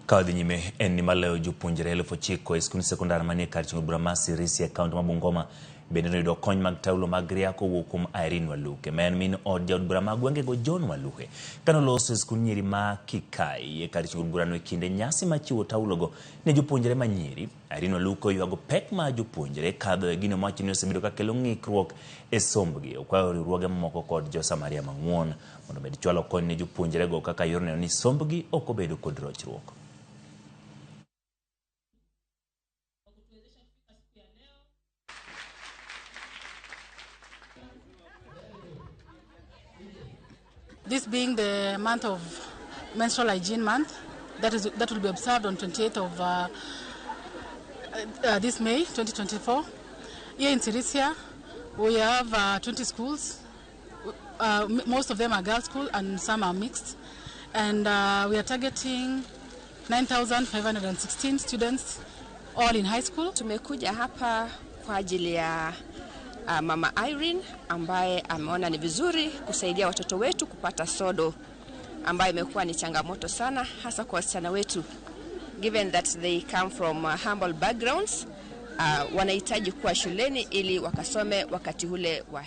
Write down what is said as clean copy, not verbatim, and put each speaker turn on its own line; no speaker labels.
Ka wadhi nyime en ni maloyo jopuonjre 9,000 e skund sekondar manie kar chungo bura ma Sirisia e kaunti ma Bungoma bende noyudo kony mag taulo mag riako owuok kuom Irene Waluke ma en min od jaod bura ma gwengego John Waluke kanoloso e skund nyiri ma Kikai e kar chungo burano e kinde nyasi mar chiwo taulogo ne jopuonjre ma nyiri. Irene Waluke oywago pek ma jopuonjre kadho e gino mowacho ni osebedo ka kelo ng'ikruok e sombgi. Okwayo riwruoge mamoko kod jo Samaria mang'won mondo omed chwalo kony ne jopuonjrego kaka yor neno ni sombgi ok obedo kod rochruok.
This being the month of Menstrual Hygiene Month, that will be observed on 28th of this May 2024. Here in Sirisia, we have 20 schools. Most of them are girls' school and some are mixed. And we are targeting 9,516 students, all in high school.
Tumekuja hapa kwa ajili ya Mama Irene ambaye ameona ni vizuri kusaidia watoto wetu kupata sodo ambayo imekuwa ni changamoto sana hasa kwa wasichana wetu, given that they come from humble backgrounds. Wanahitaji kuwa shuleni ili wakasome wakati ule wa